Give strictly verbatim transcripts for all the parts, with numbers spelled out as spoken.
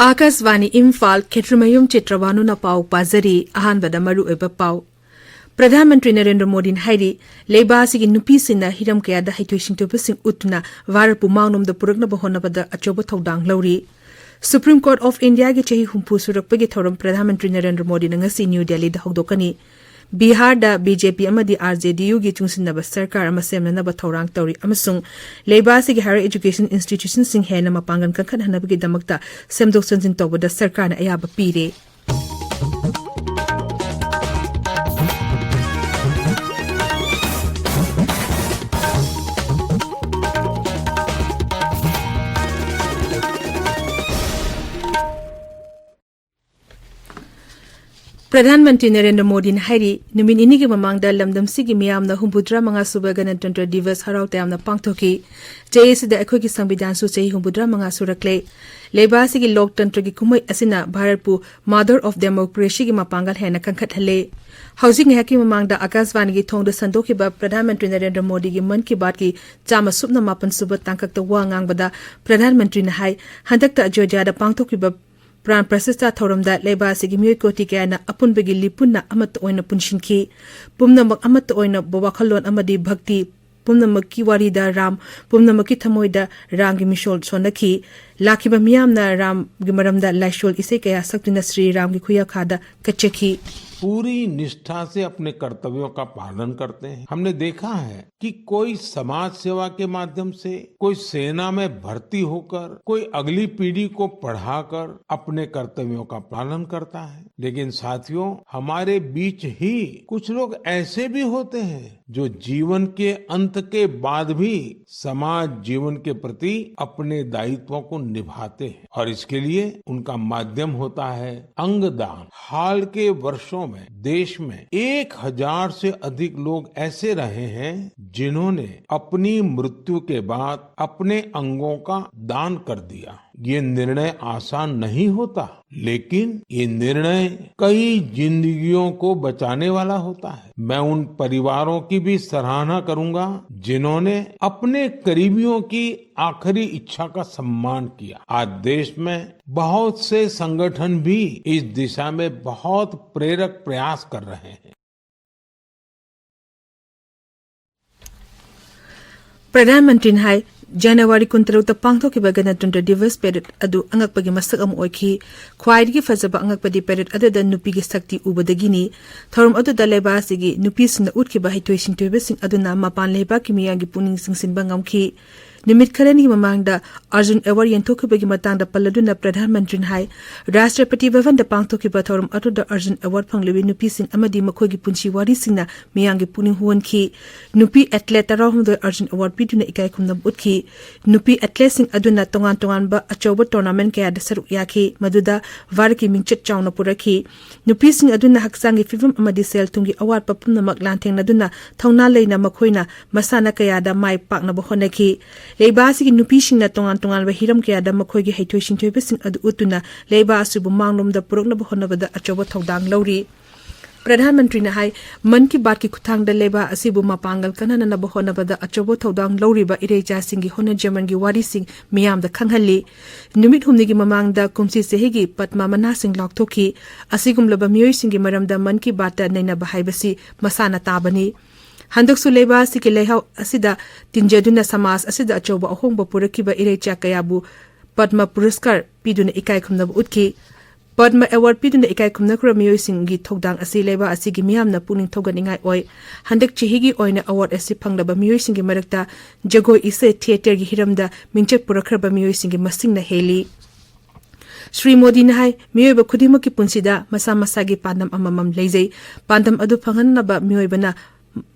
ꯑꯥꯀꯥꯁꯕꯥꯅꯤ ꯏꯝꯐꯥꯜ, ꯈꯦꯇ꯭ꯔꯤꯃꯌꯨꯝ ꯆꯤꯇ꯭ꯔꯕꯥꯅꯨꯅ ꯄꯥꯎ ꯄꯥꯖꯔꯤ꯫ ꯑꯍꯥꯟꯕꯗ ꯃꯔꯨꯑꯣꯏꯕ ꯄꯥꯎ꯫ ꯄ꯭ꯔꯙꯥꯟ ꯃꯟꯇ꯭ꯔꯤ ꯅꯔꯦꯟꯗ꯭ꯔ ꯃꯣꯗꯤꯅ ꯍꯥꯏꯔꯤ, ꯂꯩꯕꯥꯛ ꯑꯁꯤꯒꯤ ꯅꯨꯄꯤꯁꯤꯡꯅ ꯍꯤꯔꯝ ꯀꯌꯥꯗ ꯍꯩꯊꯣꯏ ꯁꯤꯡꯊꯣꯏꯕꯁꯤꯡ ꯎꯠꯇꯨꯅ ꯚꯥꯔꯠꯄꯨ ꯃꯥꯡꯂꯣꯝꯗ ꯄꯨꯔꯛꯅꯕ ꯍꯣꯠꯅꯕꯗ ꯑꯆꯧꯕ ꯊꯧꯗꯥꯡ ꯂꯧꯔꯤ꯫ ꯁꯨꯄ꯭ꯔꯤꯝ ꯀꯣꯔꯠ ꯑꯣꯐ ꯏꯟꯗꯤꯌꯥꯒꯤ ꯆꯍꯤ ꯍꯨꯝꯐꯨ ꯁꯨꯔꯛꯄꯒꯤ ꯊꯧꯔꯝ ꯄ꯭ꯔꯙꯥꯟ ꯃꯟꯇ꯭ꯔꯤ ꯅꯔꯦꯟꯗ꯭ꯔ ꯃꯣꯗꯤꯅ ꯉꯁꯤ ꯅ꯭ꯌꯨ ꯗꯦꯜꯂꯤꯗ ꯍꯧꯗꯣꯛꯀꯅꯤ꯫ ꯕꯤꯍꯥꯔꯗ ꯕꯤ ꯖꯦ ꯄꯤ ꯑꯃꯗꯤ ꯑꯥꯔ ꯖꯦ ꯗꯤ ꯌꯨꯒꯤ ꯆꯨꯡꯁꯤꯟꯅꯕ ꯁꯔꯀꯥꯔ ꯑꯃ ꯁꯦꯝꯅꯅꯕ ꯊꯧꯔꯥꯡ ꯇꯧꯔꯤ ꯑꯃꯁꯨꯡ ꯂꯩꯕꯥꯛ ꯑꯁꯤꯒꯤ higher education institutionꯁꯤꯡ ꯍꯦꯟꯅ ꯃꯄꯥꯡꯒꯜ ꯀꯟꯈꯠꯍꯟꯅꯕꯒꯤꯗꯃꯛꯇ ꯁꯦꯝꯗꯣꯛ ꯁꯦꯝꯖꯤꯟ ꯇꯧꯕꯗ ꯁꯔꯀꯥꯔꯅ ꯑꯌꯥꯕ ꯄꯤꯔꯦ꯫ ꯄ꯭ꯔꯙꯥꯟ ꯃꯟꯇ꯭ꯔꯤ ꯅꯔꯦꯟꯗ꯭ꯔ ꯃꯣꯗꯤꯅ ꯍꯥꯏꯔꯤ, ꯅꯨꯃꯤꯠ ꯅꯤꯅꯤꯒꯤ ꯃꯃꯥꯡꯗ ꯂꯝꯗꯝꯁꯤꯒꯤ ꯃꯤꯌꯥꯝꯅ ꯍꯨꯝꯐꯨꯇꯔꯥ ꯃꯉꯥ ꯁꯨꯕ ꯒꯅꯇꯟꯇ꯭ꯔ ꯗꯤꯕꯁ ꯍꯔꯥꯎ ꯇꯌꯥꯝꯅ ꯄꯥꯡꯊꯣꯛꯈꯤ꯫ ꯆꯍꯤ ꯑꯁꯤꯗ ꯑꯩꯈꯣꯏꯒꯤ ꯁꯪꯕꯤꯙꯥꯟꯁꯨ ꯆꯍꯤ ꯍꯨꯝꯐꯨꯇꯔꯥ ꯃꯉꯥ ꯁꯨꯔꯛꯂꯦ꯫ ꯂꯩꯕꯥꯛ ꯑꯁꯤꯒꯤ ꯂꯣꯛꯇꯟꯇ꯭ꯔꯒꯤ ꯀꯨꯝꯍꯩ ꯑꯁꯤꯅ ꯚꯥꯔꯠꯄꯨ Mother of Democracyꯒꯤ ꯃꯄꯥꯡꯒꯜ ꯍꯦꯟꯅ ꯀꯟꯈꯠꯍꯜꯂꯦ꯫ ꯍꯧꯖꯤꯛ ꯉꯥꯏꯍꯥꯛꯀꯤ ꯃꯃꯥꯡꯗ ꯑꯥꯀꯥꯁꯕꯥꯅꯤꯒꯤ ꯊꯣꯡꯗ ꯁꯟꯗꯣꯛꯈꯤꯕ ꯄ꯭ꯔꯙꯥꯟ ꯃꯟꯇ꯭ꯔꯤ ꯅꯔꯦꯟꯗ꯭ꯔ ꯃꯣꯗꯤꯒꯤ ꯃꯟ ꯀꯤ ꯕꯥꯠꯀꯤ ꯆꯥꯝꯃ ꯁꯨꯞꯅ ꯃꯥꯄꯟ ꯁꯨꯕ ꯇꯥꯡꯀꯛꯇ ꯋꯥ ꯉꯥꯡꯕꯗ ꯄ꯭ꯔꯙꯥꯟ ꯃꯟꯇ꯭ꯔꯤꯅ ꯍꯥꯏ, ꯍꯟꯗꯛꯇ ꯑꯌꯣꯙ꯭ꯌꯥꯗ ꯄꯥꯡꯊꯣꯛꯈꯤꯕ ꯄ꯭ꯔꯥꯟ ꯄ꯭ꯔꯇꯤꯁꯊꯥ ꯊꯧꯔꯝꯗ ꯂꯩꯕꯥꯛ ꯑꯁꯤꯒꯤ ꯃꯤꯑꯣꯏ ꯀꯣꯇꯤ ꯀꯌꯥꯅ ꯑꯄꯨꯟꯕꯒꯤ ꯂꯤꯄꯨꯟꯅ ꯑꯃꯠꯇ ꯑꯣꯏꯅ ꯄꯨꯟꯁꯤꯟꯈꯤ꯫ ꯄꯨꯝꯅꯃꯛ ꯑꯃꯠꯇ ꯑꯣꯏꯅ ꯋꯥꯈꯜꯂꯣꯟ ꯑꯃꯗꯤ ꯚꯛꯇꯤ, ꯄꯨꯝꯅꯃꯛꯀꯤ ꯋꯥꯔꯤꯗ ꯔꯥꯝ, ꯄꯨꯝꯅꯃꯛꯀꯤ ꯊꯃꯣꯏꯗ ꯔꯥꯝꯒꯤ ꯃꯤꯁꯣꯜ ꯁꯣꯟꯅꯈꯤ꯫ ꯂꯥꯛꯈꯤꯕ ꯃꯤꯌꯥꯝꯅ ꯔꯥꯝꯒꯤ ꯃꯔꯝꯗ ꯂꯥꯏꯁꯣꯜ ꯏꯁꯩ ꯀꯌꯥ ꯁꯛꯇꯨꯅ ꯁ꯭ꯔꯤ ꯔꯥꯝꯒꯤ ꯈꯨꯌꯥꯈꯥꯗ ꯀꯠꯆꯈꯤ꯫ पूरी निष्ठा से अपने कर्तव्यों का पालन करते हैं। हमने देखा है कि कोई समाज सेवा के माध्यम से, कोई सेना में भर्ती होकर, कोई अगली पीढ़ी को पढ़ाकर अपने कर्तव्यों का पालन करता है। लेकिन साथियों, हमारे बीच ही कुछ लोग ऐसे भी होते हैं जो जीवन के अंत के बाद भी समाज जीवन के प्रति अपने दायित्वों को निभाते हैं और इसके लिए उनका माध्यम होता है अंगदान। हाल के वर्षों में देश में एक हजार से अधिक लोग ऐसे रहे हैं जिन्होंने अपनी मृत्यु के बाद अपने अंगों का दान कर दिया। ये निर्णय आसान नहीं होता, लेकिन ये निर्णय कई जिंदगियों को बचाने वाला होता है। मैं उन परिवारों की भी सराहना करूंगा, जिन्होंने अपने करीबियों की आखिरी इच्छा का सम्मान किया। आज देश में बहुत से संगठन भी इस दिशा में बहुत प्रेरक प्रयास कर रहे हैं। ꯄ꯭ꯔꯙꯥꯟ ꯃꯟꯇ꯭ꯔꯤꯅ ꯍꯥꯏ, ꯖꯅꯋꯥꯔꯤ ꯀꯨꯟꯇꯔꯨꯛꯇ ꯄꯥꯡꯊꯣꯛꯈꯤꯕ ꯒꯅꯇꯟꯇ꯭ꯔ ꯗꯤꯕꯁ ꯄꯦꯔꯦꯗ ꯑꯗꯨ ꯑꯉꯛꯄꯒꯤ ꯃꯁꯛ ꯑꯃ ꯑꯣꯏꯈꯤ꯫ ꯈ꯭ꯋꯥꯏꯗꯒꯤ ꯐꯖꯕ ꯑꯉꯛꯄꯗꯤ ꯄꯦꯔꯦꯗ ꯑꯗꯨꯗ ꯅꯨꯄꯤꯒꯤ ꯁꯛꯇꯤ ꯎꯕꯗꯒꯤꯅꯤ꯫ ꯊꯧꯔꯝ ꯑꯗꯨꯗ ꯂꯩꯕꯥꯛ ꯑꯁꯤꯒꯤ ꯅꯨꯄꯤꯁꯤꯡꯅ ꯎꯠꯈꯤꯕ ꯍꯩꯊꯣꯏ ꯁꯤꯡꯊꯣꯏꯕꯁꯤꯡ ꯑꯗꯨꯅ ꯃꯄꯥꯟ ꯂꯩꯕꯥꯛꯀꯤ ꯃꯤꯌꯥꯝꯒꯤ ꯄꯨꯛꯅꯤꯡ ꯆꯤꯡꯁꯤꯟꯕ ꯉꯝꯈꯤ꯫ ꯅꯨꯃꯤꯠ ꯈꯔꯅꯤꯒꯤ ꯃꯃꯥꯡꯗ ꯑꯔꯖꯨꯟ ꯑꯦꯋꯥꯔꯗ ꯌꯦꯟꯊꯣꯛꯈꯤꯕꯒꯤ ꯃꯇꯥꯡꯗ ꯄꯜꯂꯗꯨꯅ ꯄ꯭ꯔꯙꯥꯟ ꯃꯟꯇ꯭ꯔꯤꯅ ꯍꯥꯏ, ꯔꯥꯁꯇ꯭ꯔꯄꯇꯤ ꯚꯕꯟꯗ ꯄꯥꯡꯊꯣꯛꯈꯤꯕ ꯊꯧꯔꯝ ꯑꯗꯨꯗ ꯑꯔꯖꯨꯟ ꯑꯦꯋꯥꯔꯗ ꯐꯪꯂꯤꯕ ꯅꯨꯄꯤꯁꯤꯡ ꯑꯃꯗꯤ ꯃꯈꯣꯏꯒꯤ ꯄꯨꯟꯁꯤ ꯋꯥꯔꯤꯁꯤꯡꯅ ꯃꯤꯌꯥꯝꯒꯤ ꯄꯨꯛꯅꯤꯡ ꯍꯨꯍꯟꯈꯤ꯫ ꯅꯨꯄꯤ ꯑꯦꯊꯂꯦꯠ ꯇꯔꯥꯍꯨꯝꯗꯣꯏ ꯑꯔꯖꯨꯟ ꯑꯦꯋꯥꯔꯗ ꯄꯤꯗꯨꯅ ꯏꯀꯥꯏ ꯈꯨꯝꯅꯕ ꯎꯠꯈꯤ꯫ ꯅꯨꯄꯤ ꯑꯦꯊꯂꯦꯠꯁꯤꯡ ꯑꯗꯨꯅ ꯇꯣꯉꯥꯟ ꯇꯣꯉꯥꯟꯕ ꯑꯆꯧꯕ ꯇꯣꯔꯅꯥꯃꯦꯟ ꯀꯌꯥꯗ ꯁꯔꯨꯛ ꯌꯥꯈꯤ, ꯃꯗꯨꯗ ꯚꯥꯔꯠꯀꯤ ꯃꯤꯡꯆꯠ ꯆꯥꯎꯅ ꯄꯨꯔꯛꯈꯤ꯫ ꯅꯨꯄꯤꯁꯤꯡ ꯑꯗꯨꯅ ꯍꯛꯆꯥꯡꯒꯤ ꯐꯤꯕꯝ ꯑꯃꯗꯤ ꯁꯦꯜ ꯊꯨꯝꯒꯤ ꯑꯋꯥꯠꯄ ꯄꯨꯝꯅꯃꯛ ꯂꯥꯟꯊꯦꯡꯅꯗꯨꯅ ꯊꯧꯅꯥ ꯂꯩꯅ ꯃꯈꯣꯏꯅ ꯃꯁꯥꯟꯅ ꯀꯌꯥꯗ ꯃꯥꯏ ꯄꯥꯛꯅꯕ ꯍꯣꯠꯅꯈꯤ꯫ ꯂꯩꯕꯥꯛ ꯑꯁꯤꯒꯤ ꯅꯨꯄꯤꯁꯤꯡꯅ ꯇꯣꯉꯥꯟ ꯇꯣꯉꯥꯟꯕ ꯍꯤꯔꯝ ꯀꯌꯥꯗ ꯃꯈꯣꯏꯒꯤ ꯍꯩꯊꯣꯏ ꯁꯤꯡꯊꯣꯏꯕꯁꯤꯡ ꯑꯗꯨ ꯎꯠꯇꯨꯅ ꯂꯩꯕꯥꯛ ꯑꯁꯤꯕꯨ ꯃꯥꯡꯂꯣꯝꯗ ꯄꯨꯔꯛꯅꯕ ꯍꯣꯠꯅꯕꯗ ꯑꯆꯧꯕ ꯊꯧꯗꯥꯡ ꯂꯧꯔꯤ꯫ ꯄ꯭ꯔꯙꯥꯟ ꯃꯟꯇ꯭ꯔꯤꯅ ꯍꯥꯏ, ꯃꯟ ꯀꯤ ꯕꯥꯠꯀꯤ ꯈꯨꯠꯊꯥꯡꯗ ꯂꯩꯕꯥꯛ ꯑꯁꯤꯕꯨ ꯃꯄꯥꯡꯒꯜ ꯀꯟꯅꯅꯕ ꯍꯣꯠꯅꯕꯗ ꯑꯆꯧꯕ ꯊꯧꯗꯥꯡ ꯂꯧꯔꯤꯕ ꯏꯔꯩꯆꯥꯁꯤꯡꯒꯤ ꯍꯣꯠꯅꯖꯃꯟꯒꯤ ꯋꯥꯔꯤꯁꯤꯡ ꯃꯤꯌꯥꯝꯗ ꯈꯪꯍꯜꯂꯤ꯫ ꯅꯨꯃꯤꯠ ꯍꯨꯝꯅꯤꯒꯤ ꯃꯃꯥꯡꯗ ꯀꯨꯝꯁꯤ ꯆꯍꯤꯒꯤ ꯄꯗꯃ ꯃꯅꯥꯁꯤꯡ ꯂꯥꯎꯊꯣꯛꯈꯤ꯫ ꯑꯁꯤꯒꯨꯝꯂꯕ ꯃꯤꯑꯣꯏꯁꯤꯡꯒꯤ ꯃꯔꯝꯗ ꯃꯟ ꯀꯤ ꯕꯥꯠꯇ ꯅꯩꯅꯕ ꯍꯥꯏꯕꯁꯤ ꯃꯁꯥꯅ itnꯥꯕꯅꯤ꯫ ꯍꯟꯗꯛꯁꯨ ꯂꯩꯕꯥꯛ ꯑꯁꯤꯒꯤ ꯂꯩꯍꯥꯎ ꯑꯁꯤꯗ ꯇꯤꯟꯖꯗꯨꯅ ꯁꯃꯥꯖ ꯑꯁꯤꯗ ꯑꯆꯧꯕ ꯑꯍꯣꯡꯕ ꯄꯨꯔꯛꯈꯤꯕ ꯏꯔꯩꯆꯥ ꯀꯌꯥꯕꯨ ꯄꯗꯃ ꯄꯨꯔꯁꯀꯥꯔ ꯄꯤꯗꯨꯅ ꯏꯀꯥꯏ ꯈꯨꯝꯅꯕ ꯎꯠꯈꯤ꯫ ꯄꯗꯃ ꯑꯦꯋꯥꯔꯗ ꯄꯤꯗꯨꯅ ꯏꯀꯥꯏ ꯈꯨꯝꯅꯈ꯭ꯔꯕ ꯃꯤꯑꯣꯏꯁꯤꯡꯒꯤ ꯊꯧꯗꯥꯡ ꯑꯁꯤ ꯂꯩꯕꯥꯛ ꯑꯁꯤꯒꯤ ꯃꯤꯌꯥꯝꯅ ꯄꯨꯛꯅꯤꯡ ꯊꯧꯒꯠꯅꯤꯡꯉꯥꯏ ꯑꯣꯏ꯫ ꯍꯟꯗꯛ ꯆꯍꯤꯒꯤ ꯑꯣꯏꯅ ꯑꯦꯋꯥꯔꯗ ꯑꯁꯤ ꯐꯪꯂꯕ ꯃꯤꯑꯣꯏꯁꯤꯡꯒꯤ ꯃꯔꯛꯇ ꯖꯒꯣꯏ ꯏꯁꯩ ꯊꯤꯌꯦꯇꯔꯒꯤ ꯍꯤꯔꯝꯗ ꯃꯤꯡꯆꯠ ꯄꯨꯔꯛꯈ꯭ꯔꯕ ꯃꯤꯑꯣꯏꯁꯤꯡꯒꯤ ꯃꯁꯤꯡꯅ ꯍꯦꯜꯂꯤ꯫ ꯁ꯭ꯔꯤ ꯃꯣꯗꯤꯅ ꯍꯥꯏ, ꯃꯤꯑꯣꯏꯕ ꯈꯨꯗꯤꯡꯃꯛꯀꯤ ꯄꯨꯟꯁꯤꯗ ꯃꯁꯥ ꯃꯁꯥꯒꯤ ꯄꯥꯟꯗꯝ ꯑꯃꯃꯝ ꯂꯩꯖꯩ꯫ ꯄꯥꯟꯗꯝ ꯑꯗꯨ ꯐꯪꯍꯟꯅꯕ ꯃꯤꯑꯣꯏꯕꯅ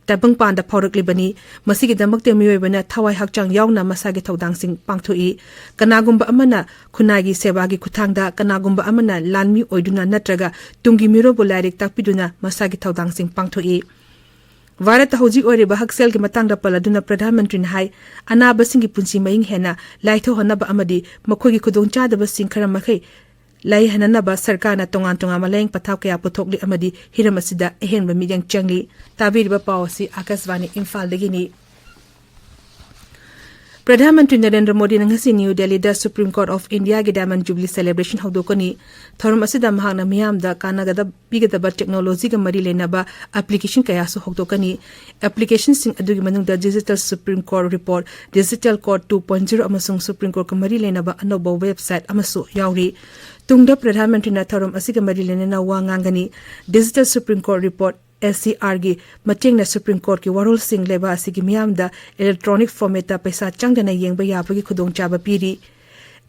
ꯇꯥꯏꯕꯪꯄꯥꯟꯗ ꯐꯥꯎꯔꯛꯂꯤꯕꯅꯤ꯫ ꯃꯁꯤꯒꯤꯗꯃꯛꯇ ꯃꯤꯑꯣꯏꯕꯅ ꯊꯋꯥꯏ ꯍꯛꯆꯥꯡ ꯌꯥꯎꯅ ꯃꯁꯥꯒꯤ ꯊꯧꯗꯥꯡꯁꯤꯡ ꯄꯥꯡꯊꯣꯛꯏ꯫ ꯀꯅꯥꯒꯨꯝꯕ ꯑꯃꯅ ꯈꯨꯟꯅꯥꯏꯒꯤ ꯁꯦꯕꯥꯒꯤ ꯈꯨꯠꯊꯥꯡꯗ, ꯀꯅꯥꯒꯨꯝꯕ ꯑꯃꯅ ꯂꯥꯟꯃꯤ ꯑꯣꯏꯗꯨꯅ ꯅꯠꯇ꯭ꯔꯒ ꯇꯨꯡꯒꯤ ꯃꯤꯔꯣꯜꯕꯨ ꯂꯥꯏꯔꯤꯛ ꯇꯥꯛꯄꯤꯗꯨꯅ ꯃꯁꯥꯒꯤ ꯊꯧꯗꯥꯡꯁꯤꯡ ꯄꯥꯡꯊꯣꯛꯏ꯫ ꯚꯥꯔꯠꯇ ꯍꯧꯖꯤꯛ ꯑꯣꯏꯔꯤꯕ ꯍꯛꯁꯦꯜꯒꯤ ꯃꯇꯥꯡꯗ ꯄꯜꯂꯗꯨꯅ ꯄ꯭ꯔꯙꯥꯟ ꯃꯟꯇ꯭ꯔꯤꯅ ꯍꯥꯏ, ꯑꯅꯥꯕꯁꯤꯡꯒꯤ ꯄꯨꯟꯁꯤ ꯃꯍꯤꯡ ꯍꯦꯟꯅ ꯂꯥꯏꯊꯣꯛꯍꯟꯅꯕ ꯑꯃꯗꯤ ꯃꯈꯣꯏꯒꯤ ꯈꯨꯗꯣꯡꯆꯥꯗꯕꯁꯤꯡ ꯈꯔ ꯃꯈꯩ ꯂꯩꯍꯟꯅꯅꯕ ꯁꯔꯀꯥꯔꯅ ꯇꯣꯉꯥꯟ ꯇꯣꯉꯥꯟꯕ ꯂꯥꯌꯦꯡ ꯄꯊꯥꯞ ꯀꯌꯥ ꯄꯨꯊꯣꯛꯂꯤ ꯑꯃꯗꯤ ꯍꯤꯔꯝ ꯑꯁꯤꯗ ꯑꯍꯦꯟꯕ ꯃꯤꯠꯌꯦꯡ ꯆꯪꯂꯤ꯫ ꯇꯥꯕꯤꯔꯤꯕ ꯄꯥꯎ ꯑꯁꯤ ꯑꯥꯀꯥꯁꯕꯥꯅꯤ ꯏꯝꯐꯥꯜꯗꯒꯤꯅꯤ꯫ ꯄ꯭ꯔꯙꯥꯟ ꯃꯟꯇ꯭ꯔꯤ ꯅꯔꯦꯟꯗ꯭ꯔ ꯃꯣꯗꯤꯅ ꯉꯁꯤ ꯅ꯭ꯌꯨ ꯗꯦꯜꯂꯤꯗ ꯁꯨꯄ꯭ꯔꯤꯝ ꯀꯣꯔꯠ ꯑꯣꯐ ꯏꯟꯗꯤꯌꯥꯒꯤ ꯗꯥꯏꯃꯟ ꯖꯨꯕꯤꯂꯤ ꯁꯦꯂꯦꯕ꯭ꯔꯦꯁꯟ ꯍꯧꯗꯣꯛꯀꯅꯤ꯫ ꯊꯧꯔꯝ ꯑꯁꯤꯗ ꯃꯍꯥꯛꯅ ꯃꯤꯌꯥꯝꯗ ꯀꯥꯟꯅꯒꯗꯕ ꯄꯤꯒꯗꯕ ꯇꯦꯛꯅꯣꯂꯣꯖꯤꯒ ꯃꯔꯤ ꯂꯩꯅꯕ ꯑꯦꯄ꯭ꯂꯤꯀꯦꯁꯟ ꯀꯌꯥꯁꯨ ꯍꯧꯗꯣꯛꯀꯅꯤ꯫ ꯑꯦꯄ꯭ꯂꯤꯀꯦꯁꯟꯁꯤꯡ ꯑꯗꯨꯒꯤ ꯃꯅꯨꯡꯗ digital supreme court report, digital court two point zero ꯑꯃꯁꯨꯡ ꯁꯨꯄ꯭ꯔꯤꯝ ꯀꯣꯔꯠꯀ ꯃꯔꯤ ꯂꯩꯅꯕ ꯑꯅꯧꯕ ꯋꯦꯕꯁꯥꯏꯠ ꯑꯃꯁꯨ ꯌꯥꯎꯔꯤ꯫ ꯇꯨꯡꯗ ꯄ꯭ꯔꯙꯥꯟ ꯃꯟꯇ꯭ꯔꯤꯅ ꯊꯧꯔꯝ ꯑꯁꯤꯒ ꯃꯔꯤ ꯂꯩꯅꯅ ꯋꯥ ꯉꯥꯡꯒꯅꯤ꯫ Digital supreme court report, S C ꯑꯥꯔꯒꯤ ꯃꯇꯦꯡꯅ ꯁꯨꯄ꯭ꯔꯤꯝ ꯀꯣꯔꯠꯀꯤ ꯋꯥꯔꯣꯜꯁꯤꯡ ꯂꯩꯕꯥꯛ ꯑꯁꯤꯒꯤ ꯃꯤꯌꯥꯝꯗ ꯏꯂꯦꯛꯇ꯭ꯔꯣꯅꯤꯛ ꯐꯣꯔꯃꯦꯠꯇ ꯄꯩꯁꯥ ꯆꯪꯗꯅ ꯌꯦꯡꯕ ꯌꯥꯕꯒꯤ ꯈꯨꯗꯣꯡꯆꯥꯕ ꯄꯤꯔꯤ꯫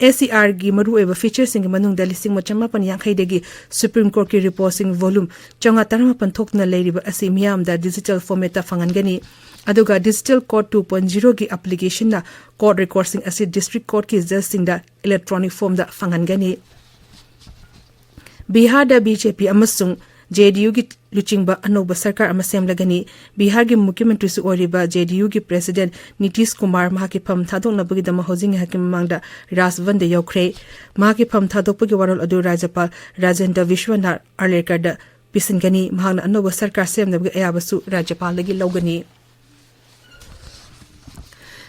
ꯑꯦꯁ ꯁꯤ ꯑꯥꯔꯒꯤ ꯃꯔꯨꯑꯣꯏꯕ ꯐꯤꯆꯔꯁꯤꯡꯒꯤ ꯃꯅꯨꯡꯗ ꯂꯤꯁꯤꯡ ꯑꯃ ꯆꯃꯥꯄꯟ ꯌꯥꯡꯈꯩꯗꯒꯤ ꯁꯨꯄ꯭ꯔꯤꯝ ꯀꯣꯔꯠꯀꯤ ꯔꯤꯄꯣꯔꯠꯁꯤꯡ ꯚꯣꯂꯨꯝ ꯆꯥꯝꯃꯉꯥ ꯇꯔꯥꯃꯥꯄꯟ ꯊꯣꯛꯇꯨꯅ ꯂꯩꯔꯤꯕ ꯑꯁꯤ ꯃꯤꯌꯥꯝꯗ ꯗꯤꯖꯤꯇꯦꯜ ꯐꯣꯔꯃꯦꯠꯇ ꯐꯪꯍꯟꯒꯅꯤ꯫ ꯑꯗꯨꯒ ꯗꯤꯖꯤꯇꯦꯜ ꯀꯣꯔꯠ ꯇꯨ ꯄꯣꯏꯟꯠ ꯖꯤꯔꯣꯒꯤ ꯑꯦꯄ꯭ꯂꯤꯀꯦꯁꯟꯅ ꯀꯣꯔꯠ ꯔꯦꯀꯣꯔꯠꯁꯤꯡ ꯑꯁꯤ ꯗꯤꯁꯇ꯭ꯔꯤꯛ ꯀꯣꯔꯠꯀꯤ ꯖꯖꯁꯤꯡꯗ ꯏꯂꯦꯛꯇ꯭ꯔꯣꯅꯤꯛ ꯐꯣꯔꯝꯗ ꯐꯪꯍꯟꯒꯅꯤ꯫ ꯕꯤꯍꯥꯔꯗ ꯕꯤ ꯖꯦ ꯄꯤ ꯑꯃꯁꯨꯡ ꯖꯦ ꯗꯤ ꯌꯨꯒꯤ ꯂꯨꯆꯤꯡꯕ ꯑꯅꯧꯕ ꯁꯔꯀꯥꯔ ꯑꯃ ꯁꯦꯝꯂꯒꯅꯤ꯫ ꯕꯤꯍꯥꯔꯒꯤ ꯃꯨꯈ꯭ꯌ ꯃꯟꯇ꯭ꯔꯤꯁꯨ ꯑꯣꯏꯔꯤꯕ ꯖꯦ ꯗꯤ ꯌꯨꯒꯤ ꯄ꯭ꯔꯦꯁꯤꯗꯦꯟꯠ ꯅꯤꯇꯤꯁ ꯀꯨꯃꯥꯔ ꯃꯍꯥꯛꯀꯤ ꯐꯝ ꯊꯥꯗꯣꯛꯅꯕꯒꯤꯗꯃꯛ ꯍꯧꯖꯤꯛ ꯉꯥꯏꯍꯥꯛꯀꯤ ꯃꯃꯥꯡꯗ ꯔꯥꯖꯚꯟꯗ ꯌꯧꯈ꯭ꯔꯦ꯫ ꯃꯍꯥꯛꯀꯤ ꯐꯝ ꯊꯥꯗꯣꯛꯄꯒꯤ ꯋꯥꯔꯣꯜ ꯑꯗꯨ ꯔꯥꯖ꯭ꯌꯄꯥꯜ ꯔꯥꯖꯦꯟꯗ꯭ꯔ ꯕꯤꯁ꯭ꯋꯅꯥꯊ ꯑꯥꯔꯂꯦꯀꯔꯗ ꯄꯤꯁꯤꯟꯒꯅꯤ꯫ ꯃꯍꯥꯛꯅ ꯑꯅꯧꯕ ꯁꯔꯀꯥꯔ ꯁꯦꯝꯅꯕꯒꯤ ꯑꯌꯥꯕꯁꯨ ꯔꯥꯖ꯭ꯌꯄꯥꯜꯗꯒꯤ ꯂꯧꯒꯅꯤ꯫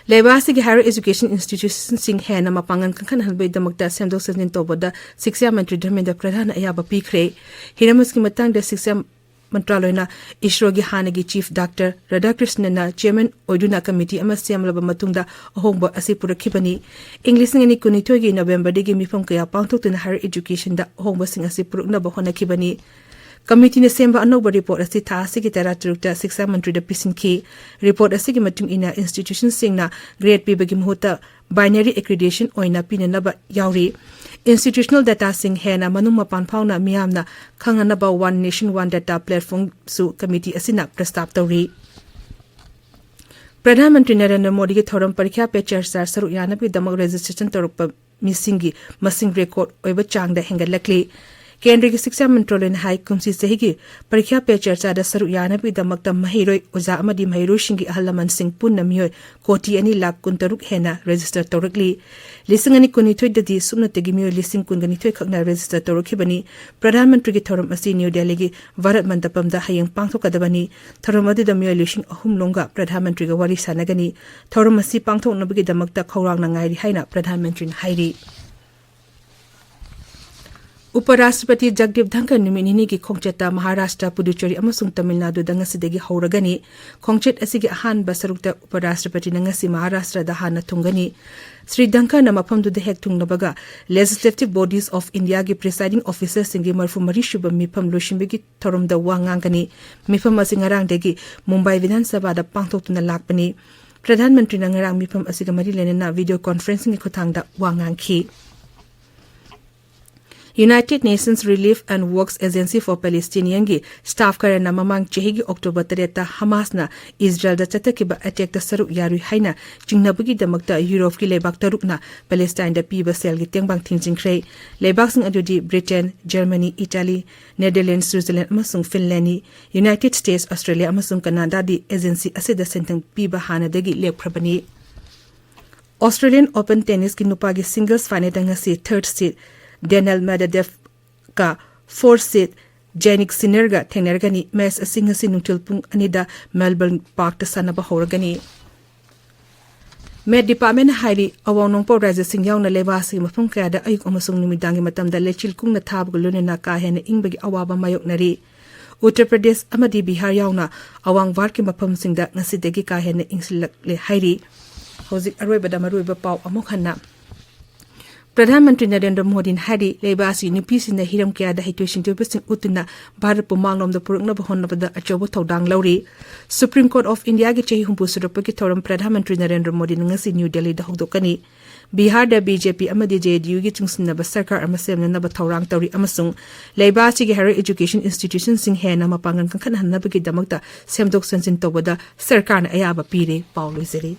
ꯂꯩꯕꯥꯛ ꯑꯁꯤꯒꯤ ꯍꯥꯌꯔ ꯑꯦꯖꯨꯀꯦꯁꯟ ꯏꯟꯁꯇꯤꯇ꯭ꯌꯨꯁꯟꯁꯤꯡ ꯍꯦꯟꯅ ꯃꯄꯥꯡꯒꯜ ꯀꯟꯈꯠꯍꯟꯕꯒꯤꯗꯃꯛꯇ ꯁꯦꯝꯗꯣꯛ ꯁꯦꯝꯖꯤꯟ ꯇꯧꯕꯗ ꯁꯤꯛꯁꯥ ꯃꯟꯇ꯭ꯔꯤ ꯙꯔꯃꯦꯟꯗ꯭ꯔ ꯄ꯭ꯔꯙꯥꯟꯅ ꯑꯌꯥꯕ ꯄꯤꯈ꯭ꯔꯦ꯫ ꯍꯤꯔꯝ ꯑꯁꯤꯒꯤ ꯃꯇꯥꯡꯗ ꯁꯤꯛꯁꯥ ꯃꯟꯇ꯭ꯔꯥꯂꯣꯏꯅ ꯏꯁꯔꯣꯒꯤ ꯍꯥꯟꯅꯒꯤ ꯆꯤꯐ ꯗꯥꯛꯇꯔ ꯔꯥꯙꯥꯀ꯭ꯔꯤꯁꯅꯟꯅ ꯆꯤꯌꯔꯃꯦꯟ ꯑꯣꯏꯗꯨꯅ ꯀꯃꯤꯇꯤ ꯑꯃ ꯁꯦꯝꯂꯕ ꯃꯇꯨꯡꯗ ꯑꯍꯣꯡꯕ ꯑꯁꯤ ꯄꯨꯔꯛꯈꯤꯕꯅꯤ꯫ ꯏꯪ ꯂꯤꯁꯤꯡ ꯑꯅꯤ ꯀꯨꯟꯅꯤꯊꯣꯏꯒꯤ ꯅꯕꯦꯝꯕꯔꯗꯒꯤ ꯃꯤꯐꯝ ꯀꯌꯥ ꯄꯥꯡꯊꯣꯛꯇꯨꯅ ꯍꯥꯌꯔ ꯑꯦꯖꯨꯀꯦꯁꯟꯗ ꯑꯍꯣꯡꯕꯁꯤꯡ ꯑꯁꯤ ꯄꯨꯔꯛꯅꯕ ꯍꯣꯠꯅꯈꯤꯕꯅꯤ꯫ ꯀꯃꯤꯇꯤꯅ ꯁꯦꯝꯕ ꯑꯅꯧꯕ ꯔꯤꯄꯣꯔꯠ ꯑꯁꯤ ꯊꯥ ꯑꯁꯤꯒꯤ ꯇꯔꯥꯇꯔꯨꯛꯇ ꯁꯤꯛꯁꯥ ꯃꯟꯇ꯭ꯔꯤꯗ ꯄꯤꯁꯤꯟꯈꯤ꯫ ꯔꯤꯄꯣꯔꯠ ꯑꯁꯤꯒꯤ ꯃꯇꯨꯡ ꯏꯟꯅ ꯏꯟꯁꯇꯤꯇ꯭ꯌꯨꯁꯟꯁꯤꯡꯅ ꯒ꯭ꯔꯦꯗ ꯄꯤꯕꯒꯤ ꯃꯍꯨꯠꯇ ꯕꯥꯏꯅꯔꯤ ꯑꯦꯀ꯭ꯔꯤꯗꯦꯁꯟ ꯑꯣꯏꯅ ꯄꯤꯅꯅꯕ ꯌꯥꯎꯔꯤ꯫ ꯏꯟꯁꯇꯤꯇ꯭ꯌꯨꯁꯅꯦꯜ ꯗꯦꯇꯥꯁꯤꯡ ꯍꯦꯟꯅ ꯃꯅꯨꯡ ꯃꯄꯥꯟ ꯐꯥꯎꯅ ꯃꯤꯌꯥꯝꯅ ꯈꯪꯅꯅꯕ ꯋꯥꯟ ꯅꯦꯁꯟ ꯋꯥꯟ ꯗꯦꯇꯥ ꯄ꯭ꯂꯦꯠꯐꯣꯔꯝꯁꯨ ꯀꯃꯤꯇꯤ ꯑꯁꯤꯅ ꯄ꯭ꯔꯁꯇꯥꯞ ꯇꯧꯔꯤ꯫ ꯄ꯭ꯔꯙꯥꯟ ꯃꯟꯇ꯭ꯔꯤ ꯅꯔꯦꯟꯗ꯭ꯔ ꯃꯣꯗꯤꯒꯤ ꯊꯧꯔꯝ ꯄꯔꯤꯈ꯭ꯌꯥ ꯄꯦ ꯆꯔꯆꯥ ꯁꯔꯨꯛ ꯌꯥꯅꯕꯒꯤꯗꯃꯛ ꯔꯦꯖꯤꯁꯇ꯭ꯔꯦꯁꯟ ꯇꯧꯔꯛꯄ ꯃꯤꯁꯤꯡꯒꯤ ꯃꯁꯤꯡ ꯔꯦꯀꯣꯔꯗ ꯑꯣꯏꯕ ꯆꯥꯡꯗ ꯍꯦꯟꯒꯠꯂꯛꯂꯤ꯫ ꯀꯦꯟꯗ꯭ꯔꯒꯤ ꯁꯤꯛꯁꯥ ꯃꯟꯇ꯭ꯔꯥꯂꯌꯅ ꯍꯥꯏ, ꯀꯨꯝꯁꯤ ꯆꯍꯤꯒꯤ ꯄꯔꯤꯈ꯭ꯌꯥ ꯄꯦ ꯆꯔꯆꯥꯗ ꯁꯔꯨꯛ ꯌꯥꯅꯕꯒꯤꯗꯃꯛꯇ ꯃꯍꯩꯔꯣꯏ, ꯑꯣꯖꯥ ꯑꯃꯗꯤ ꯃꯍꯩꯔꯣꯏꯁꯤꯡꯒꯤ ꯑꯍꯜ ꯂꯃꯟꯁꯤꯡ ꯄꯨꯟꯅ ꯃꯤꯑꯣꯏ ꯀꯣꯇꯤ ꯑꯅꯤ ꯂꯥꯈ ꯀꯨꯟꯇꯔꯨꯛ ꯍꯦꯟꯅ ꯔꯦꯖꯤꯁꯇꯔ ꯇꯧꯔꯛꯂꯤ꯫ ꯂꯤꯁꯤꯡ ꯑꯅꯤ ꯀꯨꯟꯅꯤꯊꯣꯏꯗꯗꯤ ꯁꯨꯞꯅꯇꯒꯤ ꯃꯤꯑꯣꯏ ꯂꯤꯁꯤꯡ ꯀꯨꯟꯒ ꯅꯤꯊꯣꯏ ꯈꯛꯅ ꯔꯦꯖꯤꯁꯇꯔ ꯇꯧꯔꯛꯈꯤꯕꯅꯤ꯫ ꯄ꯭ꯔꯙꯥꯟ ꯃꯟꯇ꯭ꯔꯤꯒꯤ ꯊꯧꯔꯝ ꯑꯁꯤ ꯅ꯭ꯌꯨ ꯗꯦꯜꯂꯤꯒꯤ ꯚꯥꯔꯠ ꯃꯟꯗꯄꯝꯗ ꯍꯌꯦꯡ ꯄꯥꯡꯊꯣꯛꯀꯗꯕꯅꯤ꯫ ꯊꯧꯔꯝ ꯑꯗꯨꯗ ꯃꯤꯑꯣꯏ ꯂꯤꯁꯤꯡ ꯑꯍꯨꯝ ꯂꯣꯝꯒ ꯄ꯭ꯔꯙꯥꯟ ꯃꯟꯇ꯭ꯔꯤꯒ ꯋꯥꯔꯤ ꯁꯥꯟꯅꯒꯅꯤ꯫ ꯊꯧꯔꯝ ꯑꯁꯤ ꯄꯥꯡꯊꯣꯛꯅꯕꯒꯤꯗꯃꯛꯇ ꯈꯧꯔꯥꯡꯅ ꯉꯥꯏꯔꯤ ꯍꯥꯏꯅ ꯄ꯭ꯔꯙꯥꯟ ꯃꯟꯇ꯭ꯔꯤꯅ ꯍꯥꯏꯔꯤ꯫ ꯎꯄꯔꯥꯁꯇ꯭ꯔꯄꯇꯤ ꯖꯒꯗꯤꯞ ꯙꯟꯈꯔ ꯅꯨꯃꯤꯠ ꯅꯤꯅꯤꯒꯤ ꯈꯣꯡꯆꯠꯇ ꯃꯍꯥꯔꯥꯁꯇ꯭ꯔ, ꯄꯨꯗꯨꯆꯦꯔꯤ ꯑꯃꯁꯨꯡ ꯇꯃꯤꯜ ꯅꯥꯗꯨꯗ ꯉꯁꯤꯗꯒꯤ ꯍꯧꯔꯒꯅꯤ꯫ ꯈꯣꯡꯆꯠ ꯑꯁꯤꯒꯤ ꯑꯍꯥꯟꯕ ꯁꯔꯨꯛꯇ ꯎꯄꯔꯥꯁꯇ꯭ꯔꯄꯇꯤꯅ ꯉꯁꯤ ꯃꯍꯥꯔꯥꯁꯇ꯭ꯔꯗ ꯍꯥꯟꯅ ꯊꯨꯡꯒꯅꯤ꯫ ꯁ꯭ꯔꯤ ꯙꯟꯈꯔꯅ ꯃꯐꯝꯗꯨꯗ ꯍꯦꯛ ꯊꯨꯡꯂꯕꯒ Legislative Bodies of Indiaꯒꯤ presiding officerꯁꯤꯡꯒꯤ ꯃꯔꯤꯐꯨ ꯃꯔꯤ ꯁꯨꯕ ꯃꯤꯐꯝ ꯂꯣꯏꯁꯤꯟꯕꯒꯤ ꯊꯧꯔꯝꯗ ꯋꯥ ꯉꯥꯡꯒꯅꯤ꯫ ꯃꯤꯐꯝ ꯑꯁꯤ ꯉꯔꯥꯡꯗꯒꯤ ꯃꯨꯝꯕꯥꯏ ꯕꯤꯙꯥꯟ ꯁꯚꯥꯗ ꯄꯥꯡꯊꯣꯛꯇꯨꯅ ꯂꯥꯛꯄꯅꯤ꯫ ꯄ꯭ꯔꯙꯥꯟ ꯃꯟꯇ꯭ꯔꯤꯅ ꯉꯔꯥꯡ ꯃꯤꯐꯝ ꯑꯁꯤꯒ ꯃꯔꯤ ꯂꯩꯅꯅ video conferencingꯒꯤ ꯈꯨꯠꯊꯥꯡꯗ ꯋꯥ ꯉꯥꯡꯈꯤ꯫ United Nations Relief and Works Agency for Palestinianꯒꯤ staff ꯈꯔꯅ ꯃꯃꯥꯡ ꯆꯍꯤꯒꯤ ꯑꯣꯛꯇꯣꯕꯔ ꯇꯔꯦꯠꯇ ꯍꯃꯥꯁꯅ ꯏꯖꯔꯦꯜꯗ ꯆꯠꯊꯈꯤꯕ attackꯇ ꯁꯔꯨꯛ ꯌꯥꯔꯨꯏ ꯍꯥꯏꯅ ꯆꯤꯡꯅꯕꯒꯤꯗꯃꯛꯇ ꯌꯨꯔꯣꯞꯀꯤ ꯂꯩꯕꯥꯛ ꯇꯔꯨꯛꯅ ꯄꯦꯂꯦꯁꯇꯥꯏꯟꯗ ꯄꯤꯕ ꯁꯦꯜꯒꯤ ꯇꯦꯡꯕꯥꯡ ꯊꯤꯡꯖꯤꯟꯈ꯭ꯔꯦ꯫ ꯂꯩꯕꯥꯛꯁꯤꯡ ꯑꯗꯨꯗꯤ Britain, Germany, Italy, Netherland, Switzerland ꯑꯃꯁꯨꯡ ꯐꯤꯟꯂꯦꯟꯗꯅꯤ꯫ ꯌꯨꯅꯥꯏꯇꯦꯗ ꯁ꯭ꯇꯦꯠꯁ, ꯑꯣꯁꯇ꯭ꯔꯦꯂꯤꯌꯥ ꯑꯃꯁꯨꯡ ꯀꯅꯥꯗꯥꯗꯤ agency ꯑꯁꯤꯗ ꯁꯦꯟꯊꯪ ꯄꯤꯕ ꯍꯥꯟꯅꯗꯒꯤ ꯂꯦꯞꯈ꯭ꯔꯕꯅꯤ꯫ Australian Open tennisꯀꯤ ꯅꯨꯄꯥꯒꯤ singles finalꯗ ꯉꯁꯤ third seed Daniil Medvedevꯀ fourth seed Jannik Sinnerꯒ ꯊꯦꯡꯅꯔꯒꯅꯤ꯫ Match ꯑꯁꯤ ꯉꯁꯤ ꯅꯨꯡꯊꯤꯜ ꯄꯨꯡ ꯑꯅꯤꯗ Melbourne Parkꯇ ꯁꯥꯟꯅꯕ ꯍꯧꯔꯒꯅꯤ꯫ Met Departmentꯅ ꯍꯥꯏꯔꯤ, ꯑꯋꯥꯡ ꯅꯣꯡꯄꯣꯛ ꯔꯥꯖ꯭ꯌꯁꯤꯡ ꯌꯥꯎꯅ ꯂꯩꯕꯥꯛ ꯑꯁꯤꯒꯤ ꯃꯐꯝ ꯀꯌꯥꯗ ꯑꯌꯨꯛ ꯑꯃꯁꯨꯡ ꯅꯨꯃꯤꯗꯥꯡꯒꯤ ꯃꯇꯝꯗ ꯂꯩꯆꯤꯜ ꯀꯨꯡꯅ ꯊꯥꯕꯒ ꯂꯣꯏꯅꯅ ꯀꯥ ꯍꯦꯟꯅ ꯏꯪꯕꯒꯤ ꯑꯋꯥꯕ ꯃꯥꯌꯣꯛꯅꯔꯤ꯫ ꯎꯠꯇꯔ ꯄ꯭ꯔꯗꯦꯁ ꯑꯃꯗꯤ ꯕꯤꯍꯥꯔ ꯌꯥꯎꯅ ꯑꯋꯥꯡ ꯚꯥꯔꯠꯀꯤ ꯃꯐꯝꯁꯤꯡꯗ ꯉꯁꯤꯗꯒꯤ ꯀꯥ ꯍꯦꯟꯅ ꯏꯪꯁꯤꯜꯂꯛꯂꯦ ꯍꯥꯏꯔꯤ꯫ ꯍꯧꯖꯤꯛ ꯑꯔꯣꯏꯕꯗ ꯃꯔꯨꯑꯣꯏꯕ ꯄꯥꯎ ꯑꯃꯨꯛ ꯍꯟꯅ꯫ ꯄ꯭ꯔꯙꯥꯟ ꯃꯟꯇ꯭ꯔꯤ ꯅꯔꯦꯟꯗ꯭ꯔ ꯃꯣꯗꯤꯅ ꯍꯥꯏꯔꯤ, ꯂꯩꯕꯥꯛ ꯑꯁꯤꯒꯤ ꯅꯨꯄꯤꯁꯤꯡꯅ ꯍꯤꯔꯝ ꯀꯌꯥꯗ ꯍꯩꯊꯣꯏ ꯁꯤꯡꯊꯣꯏꯕꯁꯤꯡ ꯎꯠꯇꯨꯅ ꯚꯥꯔꯠꯄꯨ ꯃꯥꯡꯂꯣꯝꯗ ꯄꯨꯔꯛꯅꯕ ꯍꯣꯠꯅꯕꯗ ꯑꯆꯧꯕ ꯊꯧꯗꯥꯡ ꯂꯧꯔꯤ꯫ Supreme Court of Indiaꯒꯤ ꯆꯍꯤ ꯍꯨꯝꯐꯨ ꯁꯨꯔꯛꯄꯒꯤ ꯊꯧꯔꯝ ꯄ꯭ꯔꯙꯥꯟ ꯃꯟꯇ꯭ꯔꯤ ꯅꯔꯦꯟꯗ꯭ꯔ ꯃꯣꯗꯤꯅ ꯉꯁꯤ ꯅ꯭ꯌꯨ ꯗꯦꯜꯂꯤꯗ ꯍꯧꯗꯣꯛꯀꯅꯤ꯫ ꯕꯤꯍꯥꯔꯗ BJP ꯑꯃꯗꯤ JDUꯒꯤ ꯆꯨꯡꯁꯤꯟꯅꯕ ꯁꯔꯀꯥꯔ ꯑꯃ ꯁꯦꯝꯅꯅꯕ ꯊꯧꯔꯥꯡ ꯇꯧꯔꯤ ꯑꯃꯁꯨꯡ ꯂꯩꯕꯥꯛ ꯑꯁꯤꯒꯤ higher education institutionꯁꯤꯡ ꯍꯦꯟꯅ ꯃꯄꯥꯡꯒꯜ ꯀꯟꯈꯠꯍꯟꯅꯕꯒꯤꯗꯃꯛꯇ ꯁꯦꯝꯗꯣꯛ ꯁꯦꯝꯖꯤꯟ ꯇꯧꯕꯗ ꯁꯔꯀꯥꯔꯅ ꯑꯌꯥꯕ ꯄꯤꯔꯦ꯫ ꯄꯥꯎ ꯂꯣꯏꯖꯔꯦ꯫